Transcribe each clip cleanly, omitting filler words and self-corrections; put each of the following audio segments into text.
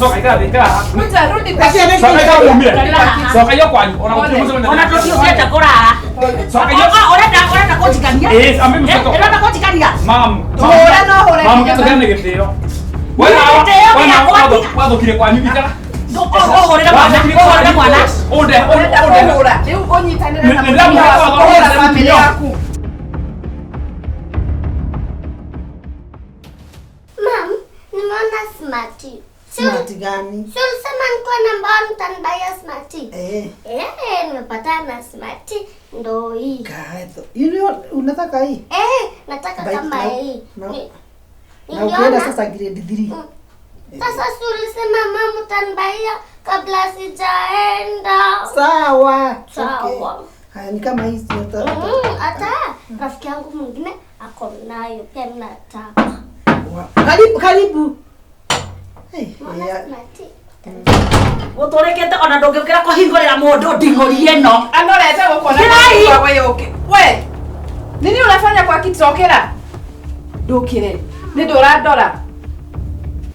Coka ikara thĩ, ikara haha. Kuja rudi kwa Acio nĩ Coka ikara mumire. Haha. Coka iyo kwanyu. Ona gũtirĩ mũcemanio. Ona tũtiũkĩte kũrara. Coka iyo. Ũrenda ũrenda kũnjikania? Ĩĩ, ambe Eh, mũcoka. Ũrenda kũnjikania? Mam. Hũra no hũre Mam, nginya tũgĩane gĩtĩo. We nawe, Gĩtĩo we nawe gĩakwa wathũkire kwanyu ikara. Ũhũrĩre mwana, ũhũrĩre mwana. Ũnde, Ũrenda ũnde. kũhũra. Rĩu ũnyitanĩre na Nĩ- nĩ mũtumia ndĩramũhũra, waku kũhũra ndĩramũhũra family mũtumia. yaku. Mam, nimeona smarti. Smart gani? Si ulisema nikuwa namba one utanibuyia smarti? Eh. Eh, nimepatana na smarti ndo hii. Kaetho. You know, unataka hii? Eh, nataka Bike kama na- hii. Na ukienda Niliona. sasa grade 3. Sasa si ulisema mama utanibuyia kabla sijaenda. Sawa. Sawa. Okay. Haya ni kama hii si Hata rafiki yangu mwingine ako nayo pia mimi nataka. Karibu karibu. Hey, Mama ya- smarti. Ũtũrĩkĩte ona ndũngĩũkĩra kũhingũrĩra mũndũ nding'ũri ĩno. Anorete gũkona Kirai! kwa wewe ũkĩ. We. Nini unafanya kwa kiti okĩra? Ndũkĩre. Nĩ ndũrandora.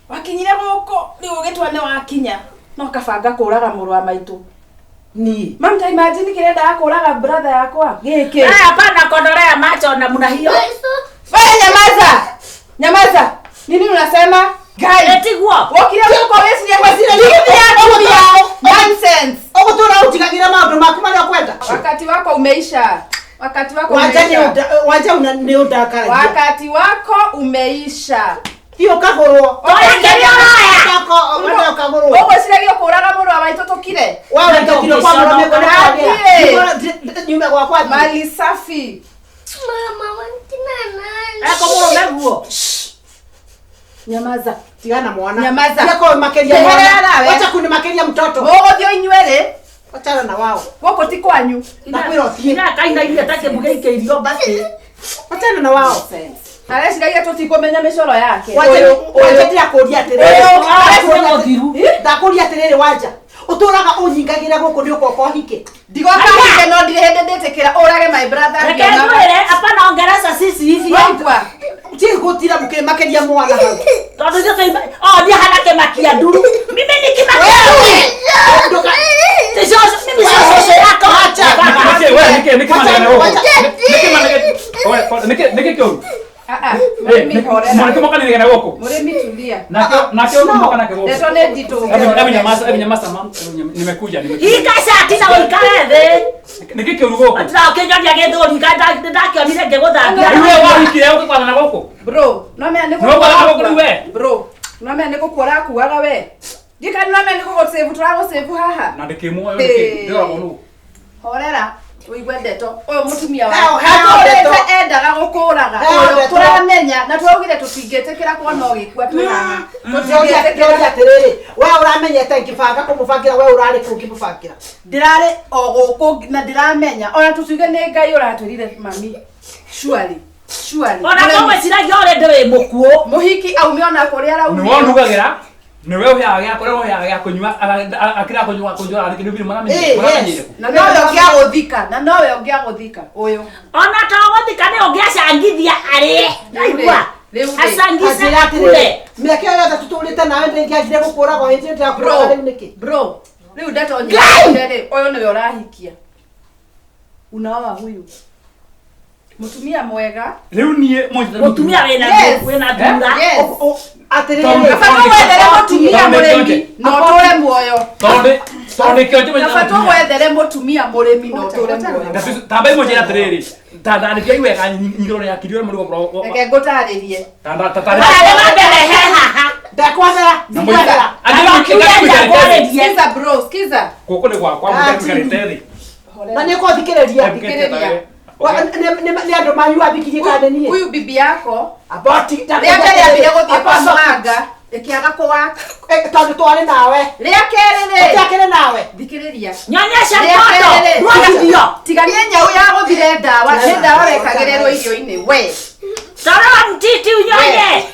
Wakinyire gũkũ rĩu ũgĩtua nĩ wakinya. No kabanga kũraga mũrũ wa maitũ. Ni. Mam ta imagine kĩrendaga kũraga brother yakwa. Gĩkĩ. Haya, hapana kondolea macho namna hiyo. Wewe nyamaza. Nyamaza. Nini unasema? Guy. Etiguo. Wokire gũkũ wĩcirie gwĩciria atumia. Nonsense. Ũgũtũra ũtigagĩra maũndũ maku marĩa ũkwenda. Wakati wako umeisha. Wakati wako Wanja nĩ umeisha. wanja una nĩ ũndakaragia. Wakati wako umeisha. Thiĩ ũkagũrwo. Oya kĩrĩa ũroya. Ũkagũrwo. Ũkagũrwo. Ũgwĩciragia kũraga mũrũ wa maitũ tũkire. Wewe ndio kwa mũrũ mĩgũnda Athiĩ. nyume gwakwa thiĩ. Mali safi. Mama wantina nani? Eko mũrũme guo. Nyamaza. Tigana mwana. Nyamaza. Tiga kũmakeria Njeherera mwana. nawe. Wacha kunimakeria mtoto. Mũgũthiĩ inyuerĩ. Wachana na wao. Gũkũ ti kwanyu. Ndakwĩra ũthiĩ. Ina kainairie ta kĩmbu gĩikĩirio mbakĩ. Wachana na wao. Areciragia tũtikũmenya mĩcoro yake. Wanja Ũyũ, wanja ũyũ. ndĩrakũria atĩrĩrĩ. Ũyũ, Ndakũria mũthiru. Ndakũria atĩrĩrĩ wanja. Ũtũraga ũnyingagĩra gũkũ nĩ ũkoka ũhike. Ndigoka hike no ndirĩ hĩndĩ ndĩtĩkĩra ũrage my brother Reke ngĩonaga. ngwĩre, hapana ongereza sisi hivyo. Waigua? Ti gũtira mũkĩmakeria mwana hau. Tondũ ithuĩ tũima oh niĩ hana kĩmakia nduru. Mimi ni kĩmakia nduru. Ti cũcũ, mimi sio cũcũ yako. Acha. Baba. Nĩkĩ, we, nĩkĩ, nĩkĩ Wacha, manegene gũkũ? wacha. Nĩkĩ manegene? We, nĩkĩ, nĩkĩ kĩũru? Ah, ah. Eh, Mũrĩmi nĩkĩ- horera. mwanake moka nĩnegene gũkũ? Mũrĩmi tulia. Nake nake ũyũ moka nake gũkũ. Ndeto nĩ nditũ. Hebu hebu nyamaza, hebu nyamaza mam. Hebu Nimekuja, nimekuja. Hika shati na ũikare thĩ. Nĩkĩ kĩũru gũkũ? Ndĩrakĩnyonia gĩthũri nĩndakĩonire ngĩgũthambia. Rĩu we wahikire ũgĩkwathana gũkũ? Bro, no mea nĩ Nĩ ũgwathana gũkũ rĩu we? Bro, no mea nĩ gũkua ũrakuaga we. Ndikani no mea nĩ gũgũsave tũragũsave haha. Na ndĩkĩmuoyo nĩkĩ? Ndĩroragwo nũ? Horera. Ũigue ndeto ũyũ mũtumia Heo, wa heo ndeto. atũrĩte endaga gũkũraga Heo ũyũ ndeto. tũramenya na tũraugire tũtingĩtĩkĩra kuona ũgĩkua twĩ haha Ndĩroria tũtingĩtĩkĩra atĩrĩrĩ, we ũramenyete ngĩbanga kũmũbangĩra we ũrarĩ kũ ngĩmũbangĩra. ndĩrarĩ o gũkũ na ndĩramenya ona tũtuge nĩ ngai ũratwĩrire mami surely surely Ona kũgwĩciragia already wĩ mũkuũ. mũhiki aume ona kũrĩa Nĩwe araumire ũndugagĩra, nĩwe ũheaga gĩa kũrĩa, ũheaga gĩa kũnyua, akĩra kũnyua kũnyua arĩ kĩndũ Eh, mũramenyire yes. kũ? na nowe ũngĩagũthika na nowe ũngĩagũthika ũyũ Ona to gũthika nĩ ũngĩacangithia arĩe. Ndaigua. Rĩu rĩ. Acangice Anjĩra atĩrĩrĩ, akue. mĩaka ĩyo yothe tũtũrĩte nawe ndĩngĩagire gũkũragwo hĩndĩ ĩyo bro ndĩrakũraga rĩu nĩkĩ? bro rĩu ndeto nyingĩ rĩ ũyũ nĩwe ũrahikia unaoa huyu mũtumia mwega Rĩu niĩ mũnyitĩte Mũtumia wĩna Yes. wĩna thura. Yes. Atĩrĩrĩ, Tondũ- Kaba tũgwethere mũtumia Tondũ- mũrĩmi na ũtũre muoyo. Tondũ tondũ nĩkĩo njĩmanyita Kaba mũtumia. tũgwethere mũtumia mũrĩmi na ũtũre muoyo. Tambai mũnjĩre atĩrĩrĩ, tandarĩriai wega nyingĩro rĩa akiri ũrĩa mũrigo Reke ngũtarĩrie. Arĩa wa mbere he haha. ndakwathera, ndikwathera. Skiza bro, skiza. Gũkũ nĩ gwakwa Ah, mũikarĩte thĩ. Na nĩ ũkũthikĩrĩria. Thikĩrĩria. Nĩ andũ manyu wambikirie kana nĩ niĩ? Huyu bibi yako Aboti, rĩa mbere ambire gũthiĩ kwa mũhanga ĩkĩaga kũwaka. Tondũ twarĩ nawe. Rĩa kerĩ rĩ, Tũtiakĩrĩ nawe. thikĩrĩria. Nyonyesha Rĩa mtoto. kerĩ rĩ, Ruagithio. tiga nĩ nyau yagũthire ndawa, nĩ ndawa wekagĩrĩrwo irio-inĩ we. Toroa mtiti unyonye.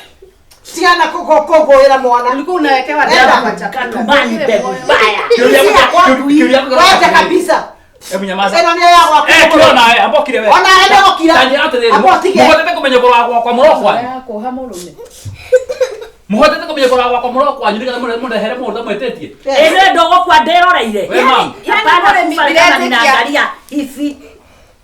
Tigana kũngũĩra mwana. Ulikuwa unawekewa Enda. dawa kwa chakula. Katumani mbegu mbaya. Kĩũria Cia kwaku hii. Wacha kabisa. Hebu nyamaza. Ĩno nĩyo ya gwaku. Eh, kira nawe, amba ũkire we. Ona we nĩgũkira. Tanjĩra atĩrĩrĩ, Amba ũtige. mũhotete kũmenya ũhoro wa gwakwa mũrokwa. Ya kuoha mũrũme. Muhotete kumenya kora gwakwa mũro kwanyu nĩgetha mũrehere mũndũ mwĩtĩtie. Ĩno ndũgũkua ndĩroreire. We mama. Hapana Mũrĩmi kufa kama ndiretĩkia. ninaangalia hivi.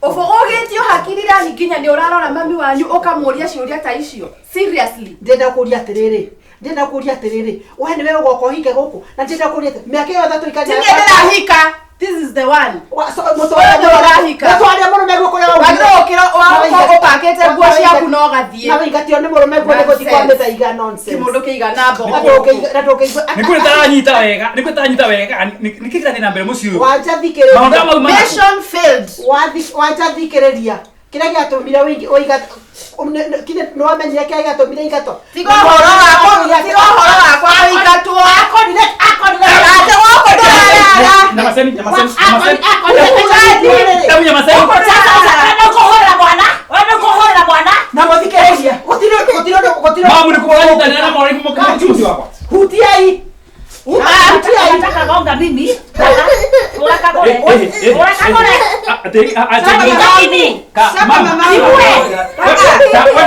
Ũbũgũgĩtio hakiri rani nginya nĩ ũrarora mami wanyu ũkamũria ciũria ta icio. Seriously. Ndĩrenda kũria atĩrĩrĩ, ndĩrenda kũria atĩrĩrĩ, we nĩwe ũgoka ũhike gũkũ, na ndĩrenda kũria atĩ mĩaka ĩyo ĩtatũ Ti ikanjĩra niĩ ndĩrahika. This is the one. Mũtwarĩa Ũrahika. mũtwarĩa mũrũme guo kũrĩa waumire. Wagĩrĩirwo gũkĩra wakorwo ũpakĩte nguo ciaku na ũgathiĩ. Na wĩingatio nĩ mũrũme guo nĩ gũthiĩ kwa Nonsense. mĩthaiga nonsense. Kĩmũndũ kĩigana mbogo. Na ndũngĩigua Nĩ kũrĩ taranyita wega, nĩ kũrĩ taranyita wega, nĩ kĩ kĩrathiĩ na mbere mũciĩ ũyũ? Wanja Maũndũ thikĩrĩria. marĩa mauma Mission failed. Wanja thikĩrĩria. Kĩrĩa gĩatũmire ũiga nĩ wamenyire kĩrĩa gĩatũmire ingatwo. Tiga ũhoro wakwa, tiga ũhoro wakwa kũingatwo. Akorire akorire Ate gũkũ ndũrarara. Nyamaseni, nyamaseni, nyamaseni. Akorire Hebu nyamaseni. Sasa wewe ukohorera bwana. Wewe ukohorera bwana. na mũthikĩrĩria. Gũtirĩ gũtirĩ gũtirĩ Mamu nĩ kũranyitanĩra na mwana mũciĩ wakwa. Hutiai. Hutiai. Nataka gonga mimi. Ura kagore. Ura kagore.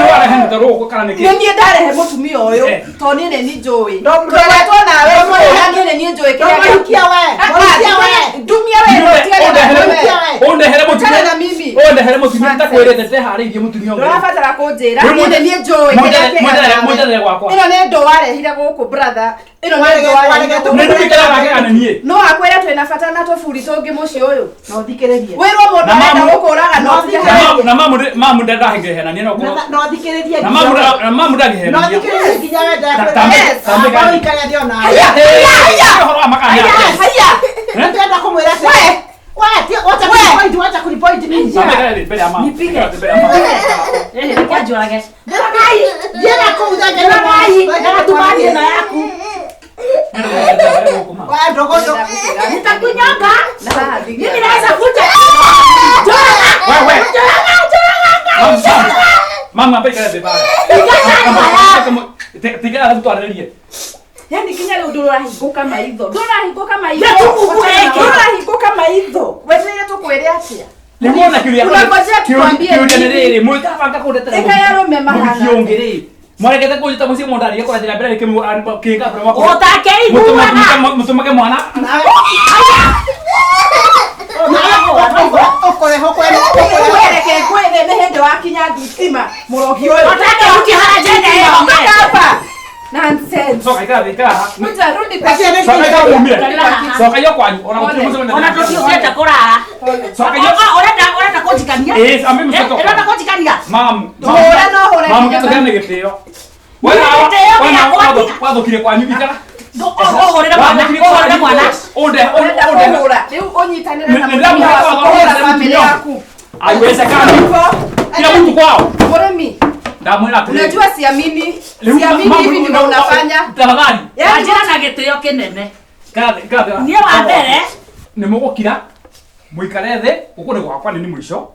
Nĩ niĩ ndarehe mũtumia ũyũ tondũ niĩ nĩ niĩ njũĩ. Tũreretwo nawe mwega niĩ nĩ niĩ njũĩ kĩrĩa Ndũmũhikia we. Mũhikia we. Ndumia we no tigane na wewe. Ũndehere mũtumia. Tigana na mimi. Ũndehere mũtumia ndakwĩrĩte ndeharĩirie mũtumia ũngĩ. Ndũrabatara kũnjĩra niĩ nĩ niĩ njũĩ kĩrĩa Mwenderere kĩganawe. mwenderere gwakwa. Ĩno nĩ ndũ warehire gũkũ brother. Ĩno nĩ ndũ warehire gũkũ. Nĩ ndumĩkĩra gake kana niĩ. No akwĩre twĩna bata na tũburi tũngĩ mũciĩ ũyũ. No thikĩrĩrie. Wĩrwo mũndũ Na arenda mamu- gũkũraga no No tige thikĩrĩrie. Na mamu mamu ndangĩhenania no korwo. No thikĩrĩrie. Na mamu na mamu No ndangĩhenania. thikĩrĩrie nginya we Yes. ndakwĩra. Ũikare thĩ ona. Ũhoro wa makania. Haya. Ndĩrenda kũmwĩra atĩ. We. We, wacha kunipoint, wacha kunipoint mimi. Mbere ya mama. Nipige. Mbere ya mama. Eh, reke njũrage. Njũragai. Thiĩ na kũu thenge na Njũragai. Na tumani ĩno yaku. We ndogondo. Nitakunyonga. Na haha thigia. Mimi naweza kuja. Njũraga. Wewe. Njũraga, njũraga. Mama mama ikara thĩ bara. Tiga twarĩrĩrie. Yani nginya rĩu ndũrahingũka maitho. Ndũrahingũka maitho. Nĩtũmũkũreke. Ndũrahingũka maitho. Wetereire tũkwĩre atĩa? Nĩmuona kĩũria Unangojea tukwambie kĩũria nĩ nini? rĩrĩ mwĩkabanga kũndetera Ĩka ya arũme mahana. mũhiki ũngĩ rĩ mwaregete kũnjĩta mũciĩ mũndũ arĩge kũrathiĩ na mbere kĩka Ũtakĩiguaga. mũtũmage mwana Ũkũreha ũkũreha. Ngwĩreke ngwĩre nĩ hĩndĩ wakinya thitima mũrogi ũyũ. Ũtakĩhutia harĩa njene ĩyo. Hapa. Nonsense. coka ikara thĩ ikara haha. Kuja rudi kwa Lakini coka ikara umire Haha. coka iyo kwanyu ona gũtirĩ mũcemania Ona tũtiũkĩte kũrara. coka iyo Ũrenda ũrenda kũnjikania? Ĩĩ, ambe mũcoke Ũrenda kũnjikania? mamu Hũra no hũre mamu nginya gĩtũgane gĩtĩo Gĩtĩo gĩakwa wathũkire kwanyu ikara Ũhũrĩre mwana, ũhũrĩre mwana. ũnde Ũrenda ũnde kũhũra. Rĩu ũnyitanĩre na Nĩ- mũtumia nĩ- waku kũhũra famĩlĩ yaku. Haiwezekani. Kila mtu kwao. Mũrĩmi, Ndamwĩra atĩrĩrĩ. unajua siamini. Rĩu Siamini mamu- hivi ndivyo unafanya. Tafadhali. Yaani Wanjĩra na gĩtĩo kĩnene. Ikara thĩ, ikara thĩ. Niĩ wa mbere Nĩ mũgũkira mũikare thĩ gũkũ nĩ gwakwa nĩ nĩ mũico.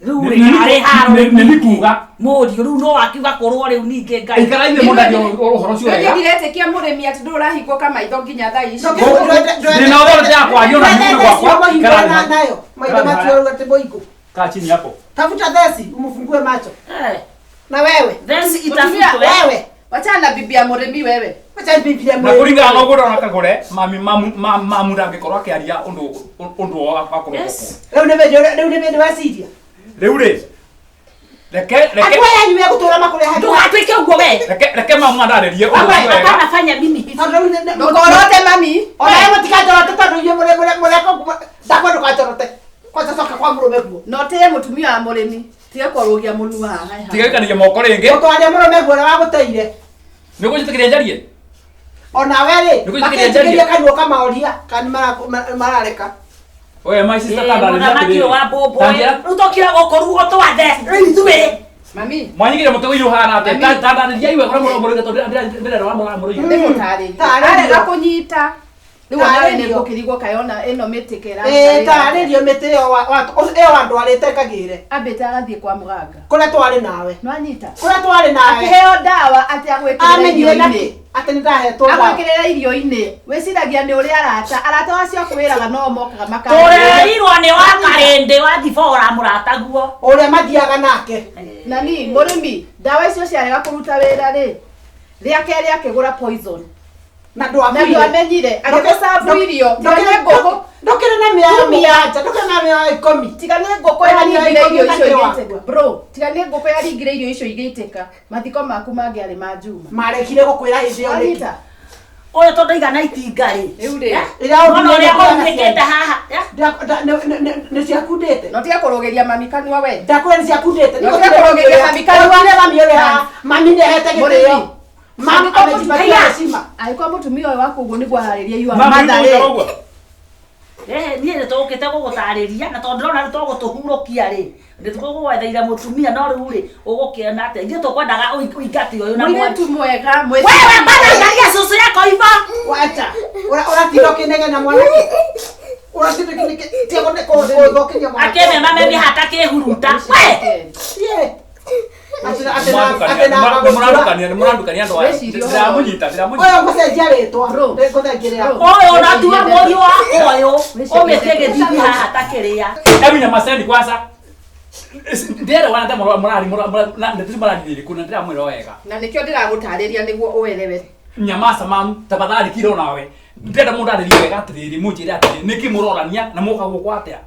rĩu rĩ arĩ haro Nĩ nĩ kuga mũriũ rĩu no akiuga kũrwo rĩu ningĩ Ngai. ikarai thĩ mũndarie ũhoro ũcio Niĩ wega. ndiretĩkia mũrĩmi atĩ ndũrahingũka maitho nginya thaa ici. Ndĩ na authority ya kwaria ona nĩ gwakwa. Ikara thĩ. nayo. Maitho macio atĩ mũingũ. Kaa chini hapo. Tafuta theci umfungue macho. Eh, Na wewe. theci Mũtumia, itafutwe. Wewe. Wachana na bibi ya mũrĩmi wewe. Wacha Biblia Na kũringana na ũguo ndona kagũre mami mamu mamu ndangĩkorwo akĩaria ũndũ ũndũ wa kũrwo Yes. gũkũ. Rĩu nĩ bĩndĩ rĩu nĩ bĩndĩ weciria. Rĩu rĩ reke reke Andũ aya anyu megũtũra makũrehaga. Ndũgatuĩke ũguo we. reke reke mamu andarĩrie ũndũ ũcio wega. Hapana fanya mimi hivi. Tondũ rĩu nĩ- Ndũkorote mami. Ona we mũtikanjorote tondũ inyuĩ mũrĩ mũrĩ mũreka ndakwa ndũkanjorote. Kwanza coka kwa mũrũme guo. No tĩye mũtumia wa mũrĩmi. Tiga kũrũgia mũnua haha. Tiga gũikania moko rĩngĩ. Mũtwarĩa mũrũme guo ũrĩa wagũteire. Nĩ ũkũnjĩtĩkĩria njarie? Ona we rĩ Nĩ kũnjĩtĩkĩria njarie? makĩnjĩkĩria kanua kamaũria kana marareka. Oye, my sister tandarĩria Mũthamaki ũyũ wa atĩrĩrĩ. mbũmbũĩ. Tanjĩra Rĩu tũkire gũkũ ruo twathe. Rĩu ithuĩ. Mami, mwanyigire mũtego iru hana atĩa? Mami. Tandarĩria iwe kũrĩa mũrũ mũrũ tondũ ndĩrera wa mũrũ mũrũ. ndĩmũtarĩrie. Tarĩrio. Arega kũnyita. Rĩu onawe nĩ Tarĩrio. ngũkĩrigwo kayona ĩno mĩtĩ Ĩĩ tarĩrio mĩtĩ ĩyo ĩyo wandwarĩte ngagĩre. Ambĩte agathiĩ kwa mũganga. Kũrĩa twarĩ nawe. Nĩwanyita? Kũrĩa twarĩ nawe. Akĩheo ndawa atĩ agwĩkĩrĩra Amenyire irio-inĩ. nakĩ atĩ nĩndahetwo ndawa. Agwĩkĩrĩra irio-inĩ. Wĩciragia nĩ ũrĩa arata. Arata acio akwĩraga no mokaga maka. Tũrerirwo nĩ wa karĩndĩ wa thibora mũrataguo. Ũrĩa mathiaga nake. Nani mũrĩmi, ndawa icio ciarega kũruta wĩra rĩ, Rĩa kerĩ akĩgũra poison. Na Na ndwakuire. ndwamenyire agĩgũcabu irio. Tiga nĩ ngũkũ. Ndũkĩrĩ na mĩoyo mũgwanja, ndũkĩrĩ na mĩoyo ikũmi. Tiga nĩ ngũkũ yaringire irio icio igĩitĩka. Bro, tiga nĩ ngũkũ yaringire irio icio igĩitĩka. Mathiko maku mangĩarĩ ma Juma. Marekire gũkwĩra hĩndĩ ĩyo nĩkĩ? Wanyita? Ũyũ tondũ aigana itinga rĩ. Rĩu rĩ. Rĩrĩa Nona ũrĩa ũthimĩte ũunĩkĩte haha. Eh? Nĩ ciakundĩte. No tiga kũrũgĩria mami kanua we. Ndakwĩra nĩ ciakundĩte. No tiga kũrũgĩria mami kanua. Nĩ mami ũrĩ haha. Mami nĩ ahete gĩtĩo. Mũrĩmi. Mami Angĩkorwo amejipatia mũtumia- heshima. Angĩkorwo mũtumia ũyũ waku ũguo nĩguo aharĩria you are Mama, mother nĩ rĩ. ũguo. Ehe, niĩ nĩ tũgũkĩte gũgũtarĩria na tondũ ndĩrona rĩu tũgũtũhurũkia rĩ nĩ tũgũgwetheire mũtumia no rĩu rĩ ũgũkĩona atĩa ithuĩ tũkwendaga ũingate ũyũ na mwaki Mũirĩtu mwega wewe bana angalia susu yako hivyo Wacha. Ũratinda ũkĩnegena mwanake. Ũratinda ũkĩnegena kũthũkĩria mwanake. akĩmema memi hata kĩhuruta we Yeah. Atĩ na Nĩmũrandukania nĩmũrandukania andũ aya. Wĩcirie ũhoro. Ndĩramũnyita ndĩramũnyita. Ũyũ ngũcenjia rĩtwa. Bro. Ngũcenjia Bro. rĩakwa. ũyũ na tiwe mũriũ wakwa ũyũ ũmĩtie gĩthithi haha ta kĩrĩa Hebu nyamazeni kwanza. Ndielewana hata murari na ndeti murari iriku na ndiramwira wega. Na nĩkĩo ndĩragũtarĩria nĩguo ũelewe. Nyamaza mam, tafadhali kiro nawe. Ndĩrenda mũndũ arĩrie wega atĩrĩrĩ, mũnjĩre atĩrĩrĩ, nĩkĩ mũrorania na mũka gũkũ atĩa?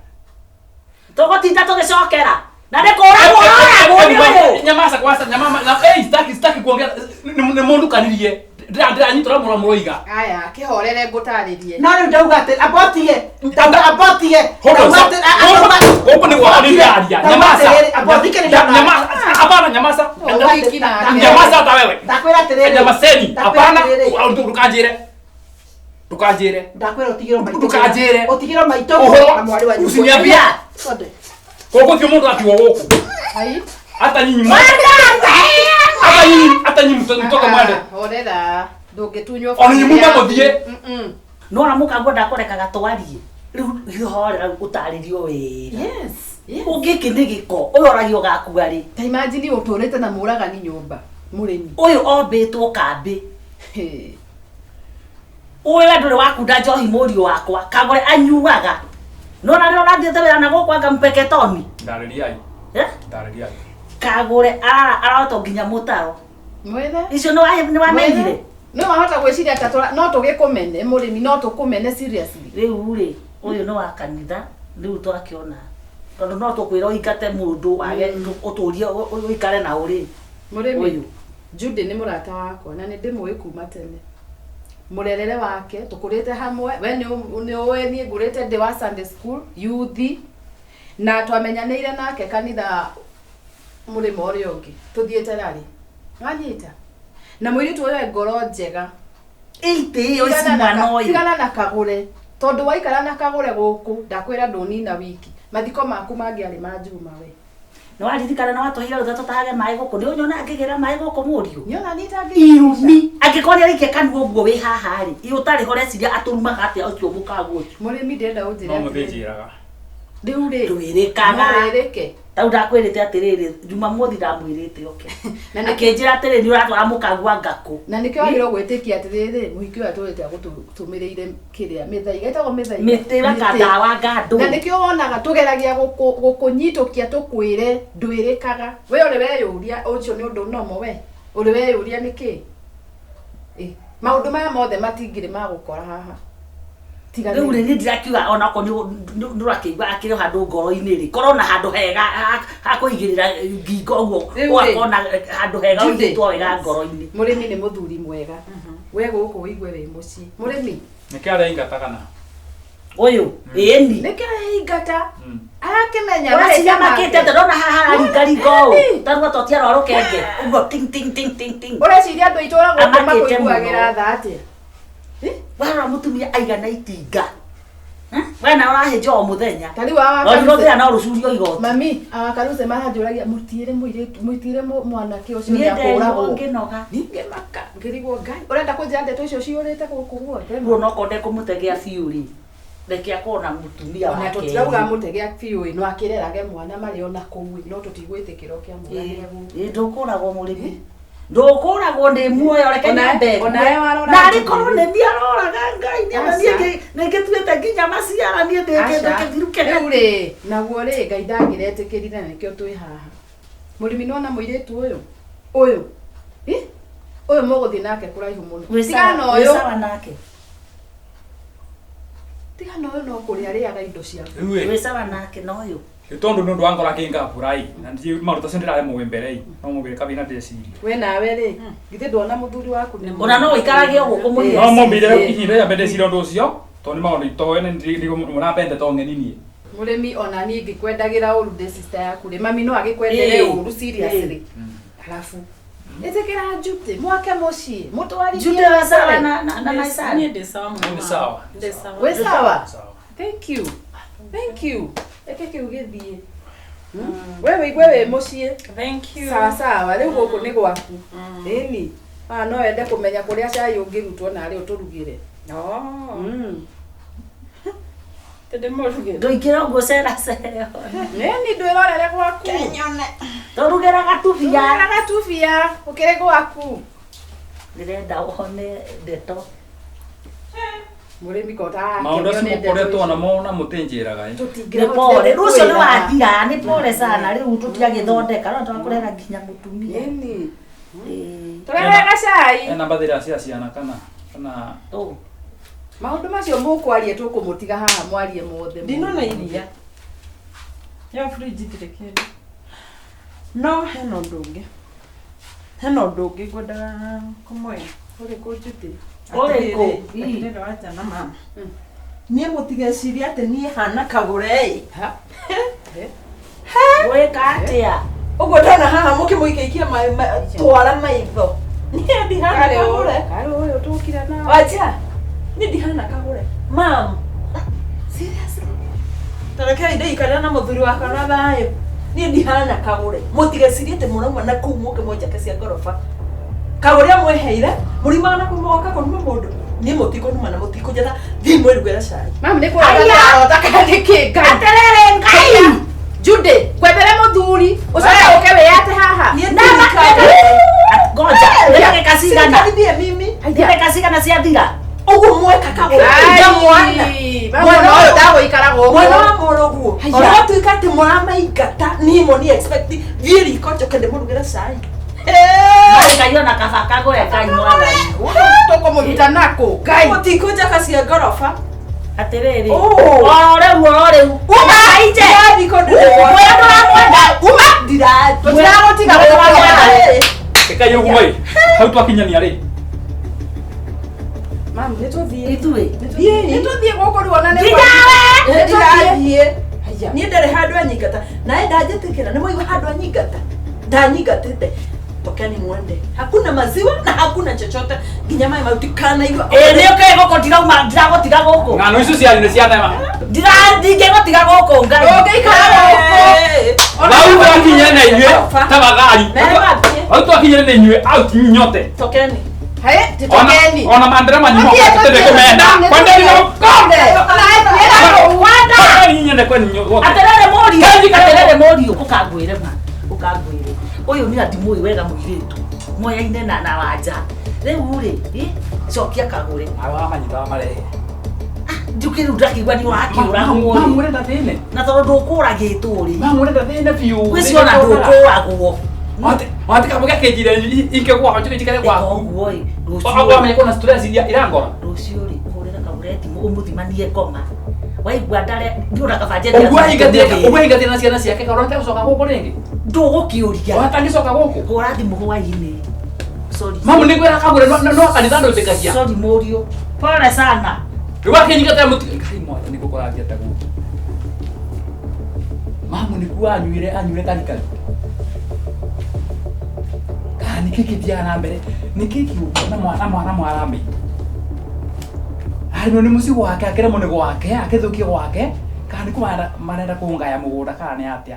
tũgũtinda tũgĩcokera na nĩ kũragwo ũragwo nĩ ũyũ Nyamaza kwanza, nyamama na hey, sitaki sitaki kuongea nĩ mũndukanirie. Ndĩranyita ũrĩa mũroiga. Aya, kĩhorere ngũtarĩrie. No rĩu ndauga atĩ abotie. Ndauga abotie. Hold on, Ndauga stop. atĩ- Gũkũ nĩ gwakwa nĩ ndĩraria. Nyamaza. Abothikĩrĩria. Nyamaza. Hapana, nyamaza. Ũhiki nake. Nyamaza hata wewe. Ndakwĩra atĩrĩrĩ. Nyamazeni. Ndakwĩra Hapana, atĩrĩrĩ. ndũkanjĩre. Ndũkanjĩre. Ndakwĩra ũtigĩrwo maitũ. Ndũkanjĩre. Ũtigĩrwo maitũ Ũhoro. na mwarĩ wa nyũkwa. Usiniambie. Sonde. Gũkũ ti mũndũ atigwo gũkũ. Ai. Hata nyinyi mwa- hata nyinyi hata nyinyi mtoke mwende. Ah, Horera. Ndũngĩtunywo Ona nyinyi bamĩrĩ muma yaku. mũthiĩ. Mm-mm. nona mũkangua ndakũrekaga twarie rĩu horera ũtarĩrio wega Yes. Yes. ũngĩkĩ nĩ gĩko ũyũ oragio gakua rĩ Ta imagine ũtũrĩte na mũragani nyũmba. Mũrĩmi. ũyũ ombĩtwo kambĩ Hey. ũyũ we ndũrĩ wakunda njohi mũriũ wakwa kagũre anyuaga nona rĩrĩa ũrathiĩte wĩra na gũkũ anga mpeketoni Ndarĩriai. Eh? Ndarĩriai. kagũre ararotwo nginya mũtaro Mwethe. icio nĩ wamenyire No wahota gwĩciria ta no tũgĩkũmene mũrĩmi no tũkũmene seriously. rĩu rĩ ũyũ nĩ wa kanitha rĩu twakĩona tondũ no tũkwĩra ũingate mũndũ wage ũtũrie ũikare na ũrĩ Mũrĩmi. ũyũ Judy nĩ mũrata wakwa na nĩ ndĩmũĩ kuma tene mũrerere wake tũkũrĩte hamwe we nĩ ũĩ niĩ ngũrĩte ndĩ wa Sunday school youth na twamenyanĩire nake kanitha mũrĩmo ũrĩa ũngĩ tũthiĩte rari wanyita na mũirĩtu ũyũ e ngoro njega ĩitĩ ĩyo ici Tigana na mwana ka- ũyũ tigana na kagũre tondũ waikara na kagũre gũkũ ndakwĩra ndũnina wiki mathiko maku mangĩarĩ ma Juma we nĩ waririkana nĩ watũheire rũtha tũtahage maĩ gũkũ nĩ ũnyona ngĩgĩra maĩ gũkũ mũriũ nĩona nĩ irumi angĩkorwo nĩ araikia kanua ũguo wĩ haha rĩ ĩ ũtarĩ ho reciria atũrumaga atĩa ũcio mũkaguo ũcio mũrĩmi ndĩrenda ũnjĩre No atĩrĩrĩ. mũthĩnjĩraga. Rĩu rĩ ndwĩrĩkaga no wĩrĩke tau ndakwĩrĩte atĩrĩrĩ jumamothi ndamwĩrĩte oke Na nĩkĩ- akĩnjĩra atĩrĩrĩ nĩ ũratwara mũkagua ngakũ na nĩkĩo wagĩrĩirwo gwĩtĩkia atĩrĩrĩ mũhiki ũyũ atũrĩte agũtũmĩrĩire kĩrĩa mĩthaiga ĩtagwo mĩthaiga mĩtĩ wakandawa ngandũ na nĩkĩo wonaga tũgeragia gũkũnyitũkia tũkwĩre ndwĩrĩkaga we ũrĩ weyũria ũcio nĩ ũndũ nomo we ũrĩ weyũria nĩkĩ Ĩ, maũndũ maya mothe matingĩrĩ magũkora haha Tiga rĩu nĩ- rĩ niĩ ndirakiuga onakorwo nĩ ũrakĩigua akĩrĩ o handũ ngoro-inĩ rĩ korwo na handũ hega ha kũigĩrĩra ngingo ũguo Rĩu rĩ, ũgakorwo na handũ hega Judy. ũigĩtwo wega ngoro-inĩ mũrĩmi nĩ mũthuri mwega we gũkũ ũigue wĩ mũciĩ mũrĩmi Nĩkĩ araingata kana? ũyũ ĩni nĩkĩ araingata arakĩmenya ũraciria mahĩtia make. makĩte atĩa ndona haha hararingaringa ũũ Ĩni. tarua totiarwa rũkenge ũguo ting ting ting ting ting ũreciria andũ a itũũra gũkũ Amakĩte makũiguagĩra mũno. tha atĩa warora mũtumia aigana itinga Eh? we nawe ũrahĩnja o mũthenya ta rĩu awa no rũthĩa no rũcurio igoti mami awakaruse maranjũragia mũtiĩre mũirĩtu mũtiĩre mwanake ũcio niĩ nderirwo nĩakũragwo ngĩnoga ningĩmaka ngĩrigwo ngai ũrenda kũnjĩra ndeto icio ciyũrĩte gũkũ guothe rĩu onokorwo ndekũmũtegea biũ rĩ reke akorwo na mũtumia ona wake tũtirauga mũtegea biũ ĩ no akĩrerage mwana marĩ ona kũu ĩ no tũtigwĩtĩkĩra ũkĩa mũragĩre gũkũ Ĩ, ndũkũragwo mũrĩmi ndũkũragwo ndĩ muoyo reke nyambe Onawe warora narĩ korwo nĩ niĩ aroraga ngai nĩ ona niĩ Aca. nĩ ngĩtuĩte nginya maciara niĩ ndĩ kĩndũ Aca. kĩthiru Rĩu kĩnene rĩ naguo rĩ ngai ndangĩretĩkĩrire na nĩkĩo twĩ haha mũrĩmi nĩwona mũirĩtu ũyũ ũyũ Ĩ? Ũyũ mũgũthiĩ nake kũraihu mũno. Wĩ Tiga sawa- na wĩ ũyũ. sawa nake. Tiga na ũyũ no kũrĩa arĩaga indo ciaku. Rĩu ĩ Wĩ sawa nake na ũyũ. tondu nä å ndå wa ngora kä ngaburai na maå ndå tacio ndä rarä må mbere i no må gä kabina ndäcirie We nawe rĩ, githĩ ndwona mũthuri waku nĩ Ona no ũikarage o gũkũ mũirĩtu. no må mbire ihinda rĩa mbere ndäcirie å ndå å cio tondå nä maå ndå itoä na mũrambende to ng'eni niä Mũrĩmi ona niĩ ngĩkwendagĩra ũru ndĩ sister yaku rĩ, mami no agĩkwendere Ĩĩ. ũru seriously. Alafu ĩtĩkĩra Njute mwake mũciĩ mũtwarithie Njute wĩ sawa mbere. na Maisara. Niĩ ndĩ sawa mũno. Nĩ sawa. Ndĩ sawa. Wĩ sawa? Sawa. Thank you. Thank you. Reke kĩu gĩthiĩ. We wĩigue wĩ mũciĩ. Thank you. Sawa sawa, rĩu gũkũ nĩ gwaku. Ĩni. Ah, no wende kũmenya kũrĩa cai ũngĩrutwo narĩ ũtũrugĩre. Oh. Mm. Tĩ ndĩmũrugĩre. Ndũingĩre ũguo cera cera. Nĩni ndwĩrorere gwaku. Tũrugĩre gatubia. Rugĩra gatubia ũkĩrĩ gwaku. Ndĩrenda wone ndeto. Mũrĩmi ko Maå ndå acio ũtarakĩonio nĩ må koretwo ndeto namo na må tä njä raga Nĩ Tũtingĩhotire pole. Rũcio nĩ gũkwĩra. wathira, nĩ pole sana. Rĩu tũtiagĩthondeka. No twakũrehera nginya mũtumia. Ĩni. Ĩĩ. Tũrehere gacai. ena mbathä cia ciana kana kana Ũ. Maũndũ macio mũkwaria tũkũmũtiga haha mwarie mothe. Ndinona iria. Yo fridge itirĩ kĩndũ. No hena ũndũ ũngĩ. Hena ũndũ ũngĩ ngwendaga kũmwĩra. Ũrĩkũ Njute? Ũrĩkũ? Atĩrĩrĩ, atĩrĩrĩ wanja na mama. Niĩ mũtigecirie atĩ niĩ hana kagũre ĩ. Ha. Gwĩka atĩa? Ũguo ndona haha mũkĩmũikaikia twara maitho. Niĩ ndihana Karĩ kagũre. ũyũ karĩ ũyũ tũkire na. Wanja, niĩ ndihana kagũre. Mam. Seriously? Tarekei ndĩikarĩra na mũthuri wakwa na thayũ. Niĩ ndihana kagũre. Mũtigecirie atĩ mũrauma na kũu mũke mũnjake cia ngoroba. Kagũre amwĩheire, mũriumaga na kũu mũgoka kũruma mũndũ. Niĩ mũtikũnuma na mũtikũnjetha, thiĩ mwĩrugĩre cai. Mami nĩ kũrota ndĩrarota kana nĩ kĩ Ngai. Atĩrĩrĩ Ngai. Jude, kwethere mũthuri ũcoke ũke wĩyate haha. Niĩ Na ndirĩ kagũre. Ngoja. Ndagĩka cigana? Sirikaribie mimi. Ndagĩka cigana ciathira? Ũguo mweka kagũre. Na mwana. Mami mwana ũyũ ndagũikara gũkũ. Mwana wa mũrũguo. Haya. Ona gwatuĩka atĩ mũramaingata, niĩ mo ni expect thiĩ riko njoke ndĩmũrugĩre cai. Ngai ona kaba kagũre Ngai mwathani. Tũkũmũruta nakũ Ngai. Mũtikũnjaka cia ngoroba. Atĩrĩrĩ. Ũ. O rĩu o rĩu. Uma nje. Ndirathiĩ kũndũ Mwĩra ndũramwenda. Uma ndirathiĩ. Tũtiragũtiga gũkũ. ä å guo ä hau twakinyania rä Mami nĩ tũthiĩ. Ithuĩ. Thiĩi. Nĩ tũthiĩ gũkũ rĩu ona nĩ Nginyawe. Ndirathiĩ. Haya. Niĩ ndarĩ handũ anyingata. Nawe ndanjĩtĩkĩra. Nĩ mwaigua handũ anyingata. Ndanyingatĩte. Tokeni mwende. Hakuna maziwa na hakuna chochote. Nginya maĩ mau ndikanaigua. Ĩ nĩ ũkĩ gũkũ ndirauma ndiragũtiga gũkũ. Ng'ano icio ciarĩ nĩ cia thema. Ndingĩgũtiga gũkũ Ngai. Ũngĩikara gũkũ. Hau twakinyire na inyuĩ tafadhali. Merewathiĩ. Hau twakinyire na inyuĩ out nyote. Tokeni. Hai, tũtokeni. Ona mandera manyu Tũthiĩ, tũthiĩ tũthiĩ. kũmenda. Kwendeni na Wanda. Kwendeni nyende kwenu nyote. Atĩrĩrĩ mũriũ. Kaji kaji. Atĩrĩrĩ mũriũ ũkangwĩre ma. Ũkangwĩre. Ũyũ nĩ ndimũĩ wega mũirĩtu. Moyaine na wanja. Rĩu rĩ, ĩ, cokia kagũre. Awa manyita marehe. Njũkĩ rĩu ndakĩigua nĩ wakĩũragwo rĩ. Mamũrenda thĩne. Na tondũ ndũkũragĩtwo rĩ. Mamũrenda thĩne biũ. Gwĩciona ndũkũragwo. Wate kamwe gakĩnjire inke gwakwa njuke njikare gwaku. Koguo ĩ, Wamenya rũciũ kuna stress iria irangora. rũciũ rĩ, ũhũrĩre kagũre thimũ ũmũthimanie ngoma. Waigua ndare ndiũra kaba Ũguo aingatire ũguo aingatire na ciana ciake karora ategũcoka gũkũ rĩngĩ. Ndũgũkĩũria. Watangĩcoka gũkũ. Hũra thimũ hwainĩ. Sorry. Mamu nĩ kwĩra kagũre no kanitha ndũtĩkagia. Sorry mũriũ. Pole sana. Rĩu akĩnyingatĩra mũti Ngai mwathani gũkũrathia ta gũkũ. Mamu nĩkuo anyuire anyuire karikari. Kana nĩkĩ kĩthiaga na mbere nĩkĩ kĩũguo na mwana mwana mwarambe. Arĩ nĩ mũciĩ gwake akĩremwo nĩ gwake akĩthũkie gwake kana nĩ kũ marenda kũngaya mũgũnda kana nĩ atĩa.